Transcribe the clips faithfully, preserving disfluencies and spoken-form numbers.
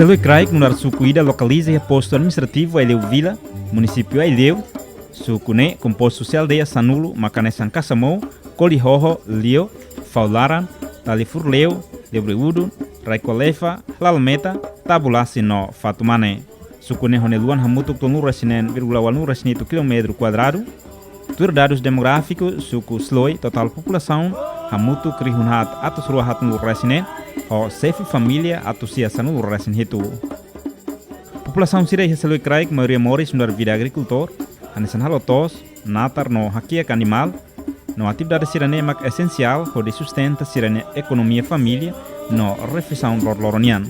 Seloi kraik nu'udar suku ida lokaliza iha postu administrativu Aileu Vila, munisípiu Aileu. Suku ne'e kompostu husi aldeia sanulu, mak hanesan Kasamou, Kolihoho, Lio, Faularan, Talifurleu, Lebreudun, Raikolefa, Lalameta, Tabulasi no Fatumane. Suku ne'e ho nia luan hamutuk tolunulu-resin-neen vírgula ualunulu-resin-hitu kilómetru kuadradu. Tuir dadus demográfiku suku Seloi, totál populasaun hamutuk rihun haat atus rua haatnulu-resin-neen, ho xefe família atus sia sanulu-resin-hitu. Populasaun sira iha Seloi kraik maioria moris nu'udar vida agrikultór, hanesan halo to'os, natar no hakiak animál, no atividade sira-ne'e mak esensiál hodi sustenta sira-nia ekonomia família no refeisaun loroloron nian.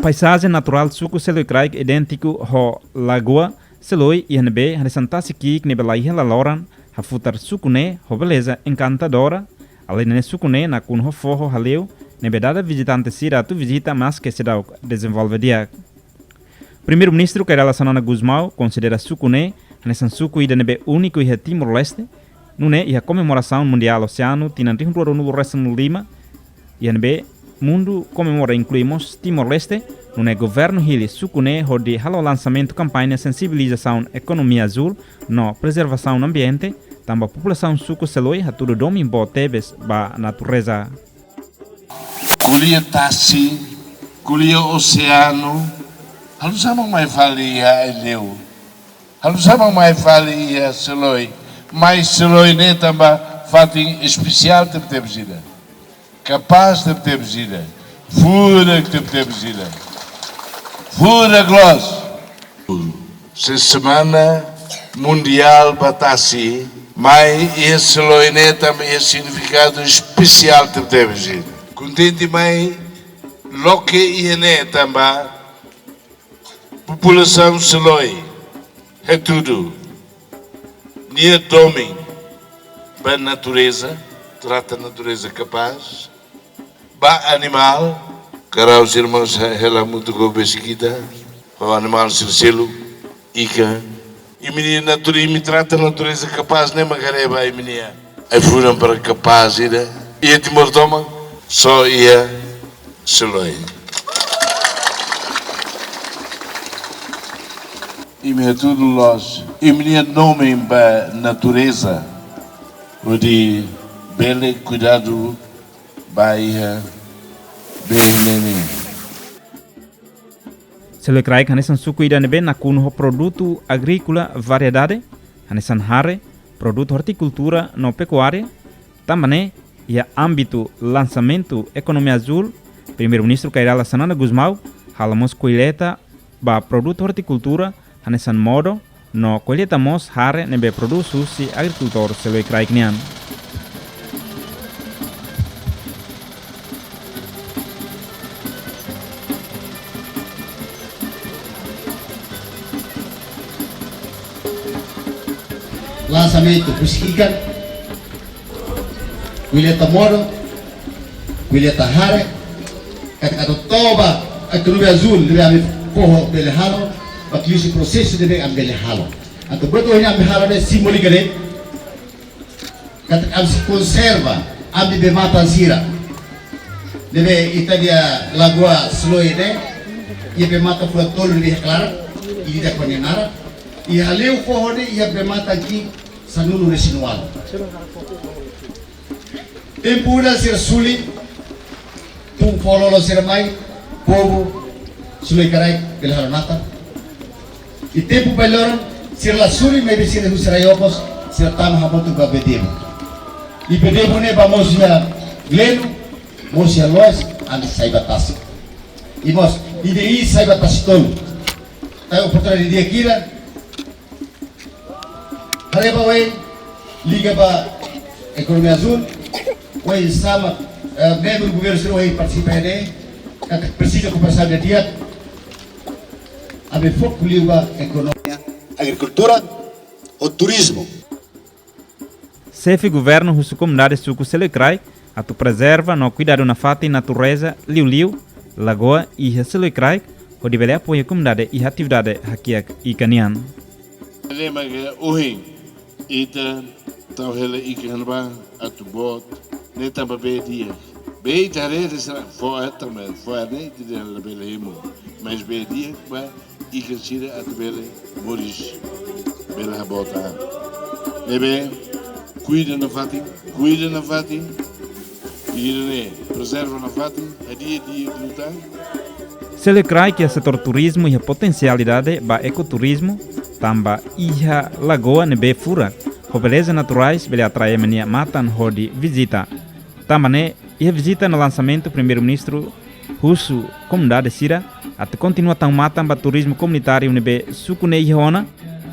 Paizajen naturál suku Seloi kraik idéntiku ho Lagoa Seloi iha ne'ebé hanesan tasi ki'ik ne'ebé laiha laloran, hafutar suku ne'e ho beleza enkantadora. Alende ne'e, suku ne'e nakonu ho foho hale'u ne'ebé dada vizitante sira atu vizita maske seidauk dezenvolve di'ak. Primeiru-Ministru Kay Rala Xanana Gusmão konsidera suku ne'e hanesan suku ida ne'ebé úniku iha Timor-Leste, nune'e iha komemorasaun Mundiál Oseanu tinan rihun rua ruanulu-resin-lima, iha ne'ebé mundu komemora, inklui mós Timor-Leste, nune'e governu hili suku ne'e hodi halo lansamentu kampaña sensibilizasaun ekonomia azúl no prezervasaun ambiente, tanba populasaun suku Seloi hatudu domin boot tebes ba natureza. Ko'alia tasi, ko'alia oseanu, halo sama mai fali iha Aileu. Halo sama mai fali iha Seloi. Mai Seloi ne'e tanba fatin espesiál tebetebes ida. Kapás tebetebes ida. Furak tebetebes ida. Furak loos. Se Semana Mundiál ba Tasi, mai iha Seloi ne'e tanba iha signifikadu espesiál tebetebes ida. Kontente mai loke iha ne'e tanba populasaun Seloi hatudu nia domin ba natureza, trata natureza kapás, ba animál, karau sira mós hela hamutuk ho besik ita, ho animál sira seluk, ikan. Imi-nia natu-, imi trata natureza kapás ne'e mak haree ba imi-nia ai-funan para kapás ida. Iha Timor tomak, só iha Seloi. Imi hatudu loos imi-nia domin ba natureza, hodi bele kuidadu ba iha bee ne'e nian. Seloi kraik hanesan suku ida ne'ebé nakonu ho produtu agríkola variedade, hanesan hare, produtu ortikultura no pekuária. Tanba ne'e, iha ámbitu lansamentu ekonomia azúl, Primeiru-Ministru Kay Rala Xanana Gusmão halo mós kolleita ba produtu ortikultura, hanesan modo, no kolleita mós hare ne'ebé prodús husi agrikultór Seloi kraik nian. Lansamentu husi ikan, kolleita modo, kolleita hare, katak atu toba ekonomia azúl, ne'ebé ami foho bele halo, ba iha prosesu ne'ebé ami bele halo. Entaun buat ohin ami halo ne'e simbólika de'it, katak ami sei konserva ami bee-matan sira. Ne'ebé ita-nia Lagoa Seloi ne'e, iha bee-matan fulan tolu ne'ebé iha klaran, ida-idak ho nia naran, iha hale'u foho ne'e, iha bee-matan ki'ik sanulu-resin-ualu. Tempu ida sira suli, tun fó lolon sira mai, povu Seloi kraik bele halo natar. I tempu bailoron, sira la suli, maibé sira husi rai okos, sira tama hamutuk ba bee-debun. I bee-debun ne'e ba mosu iha Gleno, mosu iha Loes, ami sai ba tasi. I mós, ida-ne'e sai ba tasi tolu. Entaun oportunidade di'ak ida, haree ba oin, liga ba ekonomia azúl, oinsá mak, eh, membru governu sira ohin partisipa iha ne'e, katak presiza kooperasaun di'ak, ami foku liu ba ekonomia, agrikultura ho turizmu. Xefe governu husu komunidade suku Seloi kraik atu prezerva no kuidadu nafatin natureza, liuliu lagoa iha Seloikraik, hodi bele apoia komunidade iha atividade hakiak ikan nian. Ema ke ohin ita tau hela ikan ba atu boot, ne'e tanba bee di'ak. Bee ita haree de'it sira fó air tanba fó air ne'e ita dehan labele hemu. Mas bee di'ak ba ikan sira atu bele moris, bele haboot an. Ne'ebé, kuida nafatin, kuida nafatin. Ida-ne'e, prezerva nafatin, hadi'a di'ak liután. Seloikraik iha setór turizmu iha potensialidade ba ekoturizmu, tanba iha lagoa ne'ebé furak, ho beleza naturais bele atrai ema nia matan hodi vizita. Tanba ne'e, iha vizita no lansamentu, Primeiru-Ministru husu komunidade sira atu kontinua tau matan ba turizmu komunitáriu ne'ebé suku ne'e iha ona,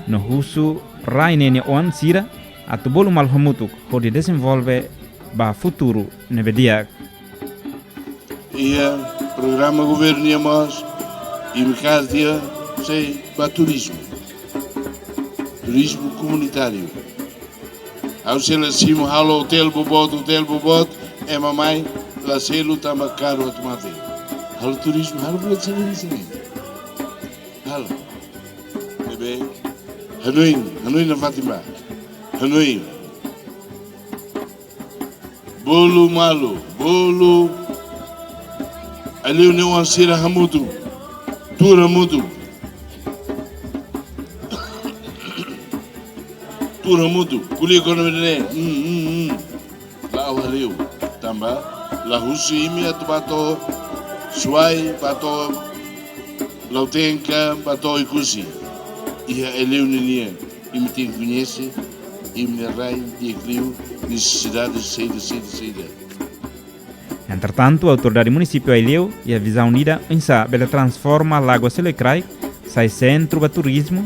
no husu rai ne'e nia oan sira atu bolu malu hamutuk hodi dezenvolve ba futuru ne'ebé di'ak. Iha programa governu nian mós, imi kaer tiha sei ba turizmu. Turizmu komunitáriu. Ha'u sei la simu halo hotel boboot, hotel boboot, ema mai la selu tanba karu atu mate. Halo turizmu, halo buat sira-ne'e. Halo. Ne'ebé, hanoin, hanoin nafatin ba. Hanoin. Bolu malu, bolu alliu nia oan sira hamutuk, tuur hamutuk. Tuur hamutuk, ko'alia kona-ba ne'e, hmm, hmm, hmm. La'o hariu, tanba la husu imi atu bá to'o Suai, bá to'o Lautenka, bá to'o Oekusi. Iha alliu ninian, imi tenke koñese imi-nia rai di'ak liu, nesesidade saida, saida, saida. Entretantu, autoridade munisípiu Aileu iha vizaun ida oinsá bele transforma Lagoa Seloikraik sai sentru ba turizmu,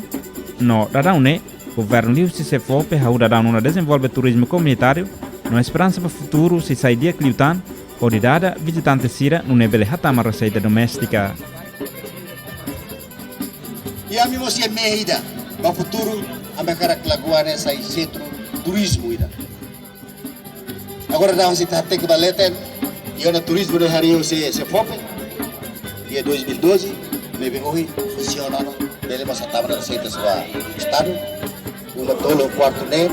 no daudaun ne'e governu liuhusi SEFOPE hahú daudaun ona dezenvolve turizmu komunitáriu, no esperansa ba futuru sei sai di'ak liután, hodi dada vizitante sira nune'e bele hatama reseita doméstika. I ami mós iha mehi ida, ba futuru, ami hakarak Lagoa ne'e sai sentru turizmu ida. Agora daudaun sei hateke ba leten, iha ona turizmu ne'e harii husi SEFOPE, iha dois mil e doze, ne'ebé ohin funsiona ona, bele mós hatama ona reseita ba Estadu, uma tolu kuartu ne'e,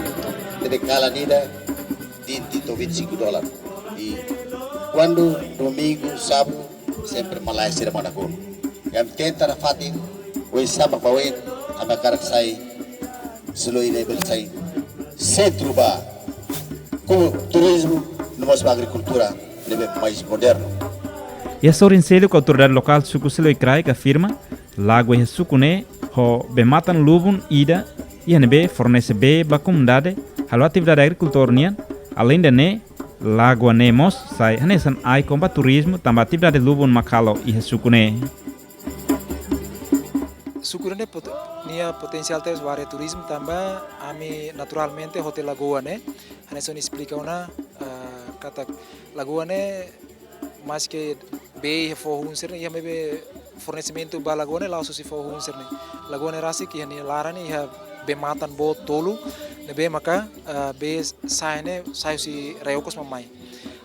ne'ebé kalan ida, vinte to'o vinte e cinco dólar. I kuandu domingu, sábadu, sempre malae sira mós nakonu. I ami tenta nafatin, oinsá mak ba oin, ami hakarak sai, Seloi ne'e bele sai sentru ba, ho turizmu, no mós ba agrikultura, ne'ebé mais modernu. Iha sorin seluk, autoridade lokál suku Seloikraik afirma, lagoa iha suku ne'e ho bee-matan lubun ida, iha ne'ebé fornese bee ba komunidade halo atividade agrikultór nian, aleinde ne'e, lagoa ne'e mós sai hanesan ikon ba turizmu tanba atividade lubun mak halo iha suku ne'e. Suku ne'e pot-, nia potensiál tebes ba área turizmu tanba ami naturalmente hotu iha lagoa ne'e, hanesan esplika ona, ah, katak lagoa ne'e maske bee iha foho hun sira-ne'e, iha maibé fornesimentu ba lagoa ne'e la'ós husi foho hun sira-ne'e. Lagoa ne'e rasik iha nia laran ne'e iha bee-matan boot tolu, ne'ebé maka, ah, bee sa'e ne'e sa'e husi rai okos mak mai.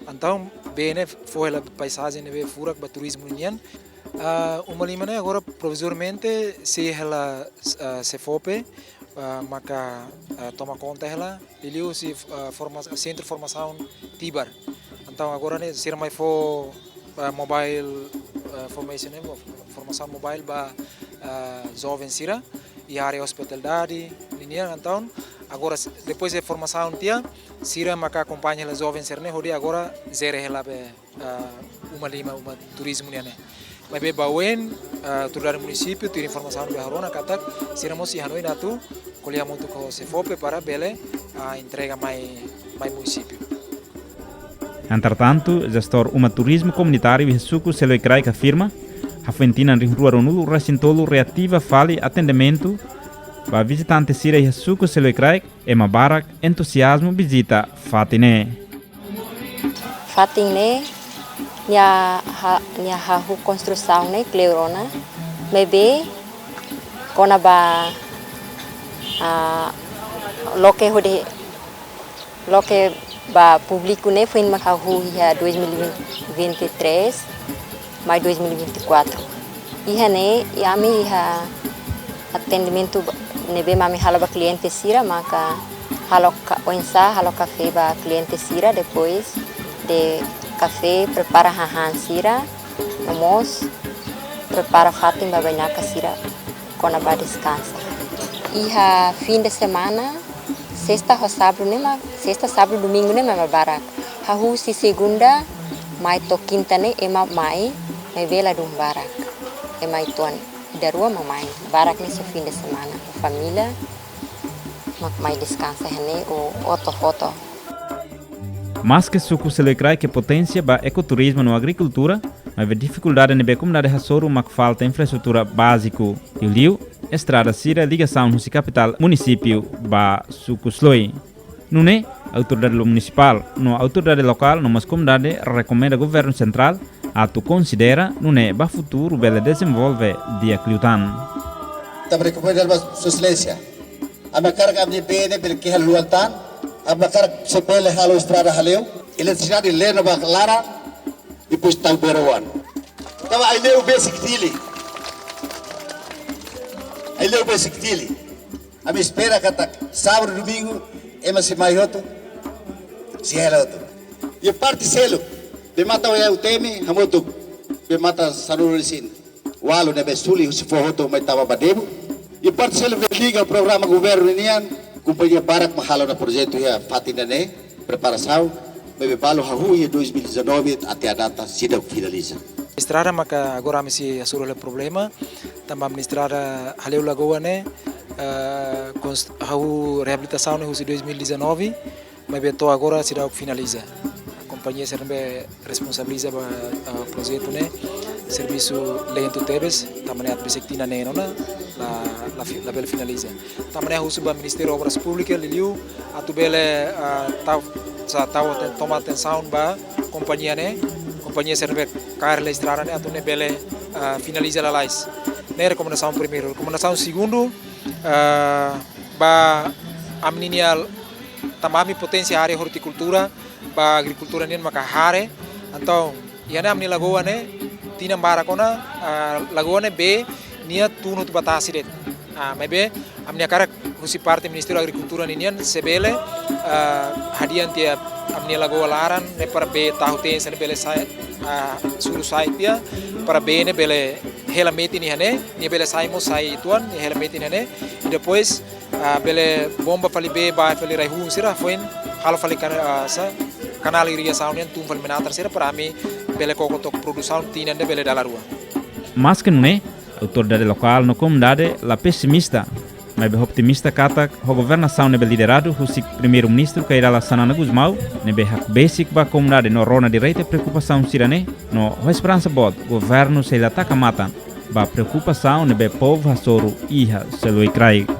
Entaun bee ne'e fó hela paizajen ne'ebé furak ba turizmu nian. Ah, uma lima ne'e agora provizoriamente sei hela, ah, SEFOPE, ah, maka, ah, toma konta hela, liuliu husi, ah, forma-, sentru formasaun Tibar. Entaun agora ne'e sira mai fó, ah, mobile, ah, formation ne'e, formasaun mobile ba, ah, joven sira iha área ospitalidade ninian. Entaun agora s-, depois de formasaun tiha, sira maka akompaña hela joven sira-ne'e hodi agora jere hela be, ah, uma lima, uma turizmu nian ne'e. Maibé ba oin, ah, autoridade munisípiu tuir informasaun ne'ebé ha'u rona katak sira mós sei hanoin atu ko'alia hamutuk ho SEFOPE para bele, ah, entrega mai, mai munisípiu. Entretantu, jestór uma turizmu komunitáriu iha suku Seloikraik afirma, hafoin tinan rihun rua ruanulu-resin-tolu reativa fali atendimentu ba vizitante sira iha suku Seloikraik, ema barak entuziazmu vizita fatin ne'e. Fatin ne'e, nia ha-, nia hahú konstrusaun ne'e kleur ona, maibé kona-ba, ah, loke hodi, loke Ba públiku ne'e foin mak hahú iha dois mil e vinte e três mai dois mil e vinte e quatro. Iha ne'e, i ami iha atendimentu ba, ne'ebé mak ami halo ba kliente sira, maka halo ka-, oinsá halo kafé ba kliente sira, depois de kafé prepara hahán sira, no mós prepara fatin ba bainaka sira kona-ba deskansa. Iha fin de semana, sesta ho sábadu ne'e mak, sesta, sábadu, domingu ne'e mak ema barak. Hahú husi segunda mai to'o kinta ne'e ema mai, maibé ladún barak. Ema uitoan ida-rua mak mai. Barak ne'e só fin de semana. Família mak mai deskansa iha ne'e ou oto-oto. Maske suku Seluicraic ke poténsia ba ekoturizmu no agrikultura, maibé difikuldade ne'ebé komunidade hasoru mak falta infraestrutura báziku. Liuliu estrada sira ligasaun husi kapitál munisípiu ba suku Seloi. Nune'e, autoridade munisipál no autoridade lokál no mós komunidade rekomenda governu sentrál atu konsidera, nune'e ba futuru bele dezenvolve di'ak liután. Ita rekomenda ba Sua Exelénsia. Ami hakarak ami-nia bee ne'e bele ke'e hela luan tan, ami hakarak se bele halo estrada hale'u, eletrisidade leno ba laran, depois tau bee rona. Tau ai-leu besik tili. Ai-leu besik tili. Ami espera katak sábadu, domingu, ema sei mai hotu, sei hela hotu. Iha parte seluk, bee-matan oiá U T M, hamutuk, bee-matan sanulu-resin-ualu ne'ebé suli husi foho hotu mai tama ba Debo. Iha parte seluk ne'ebé liga programa governu nian, kompañia barak mak halo ona projetu iha fatin ida-ne'e, preparasaun, maibé balu hahú iha dois mil e dezanove até à data seidauk finaliza. Estrada maka agora ami sei hasoru hela problema, tanba ami-nia estrada hale'u lagoa ne'e, eh, konst-, hahú reabilitasaun ne'e husi dois mil e dezanove, maibé to'o agora seidauk finaliza. Kompañia sira ne'ebé responsabiliza ba, ah, projetu ne'e, servisu lentu tebes, tanba ne'e atu besik tinan neen ona la, la fi-, labele finaliza. Tanba ne'e husu ba Ministériu Obras Públikas, liuliu atu bele, ah, tau, sa tau aten-, toma atensaun ba kompañia ne'e, kompañia sira ne'ebé kaer hela estrada ne'e atu nune'e bele, ah, finaliza lalais. Ne'e rekomendasaun primeiru. Rekomendasaun segundu, ah, ba ami-nia, tanba ami poténsia área ortikultura, ba agrikultura nian maka haree. Entaun, iha ne'e ami-nia lagoa ne'e, tinan barak ona, ah, lagoa ne'e bee nia tun hotu ba tasi de'it. Ah, maibé, ami-nia hakarak husi parte Ministériu Agrikultura ninian, se bele, ah, hadi'a tiha ami-nia lagoa laran ne'e para bee tahu-teen sira ne'e bele sai, ah, suru sai tiha, para bee ne'e bele hela metin iha ne'e, nia bele sai mós sai uitoan, nia hela metin iha ne'e, i depois, ah, bele bomba fali bee ba fali rai-hun sira, foin halo fali kana-, ah, sa, kanál irrigasaun nian tun fali menatar sira para ami bele koko took produsaun tinan ida bele dala rua. Maske nune'e, autoridade lokál no komunidade la pesimista, maibé optimista katak ho governasaun ne'ebé lideradu husi Primeiru-Ministru Kay Rala Xanana Gusmão, ne'ebé hakbesik ba komunidade no rona direta preokupasaun sira-ne'e, no ho esperansa boot governu sei la taka matan ba preokupasaun ne'ebé povu hasoru iha Seloi Kraik.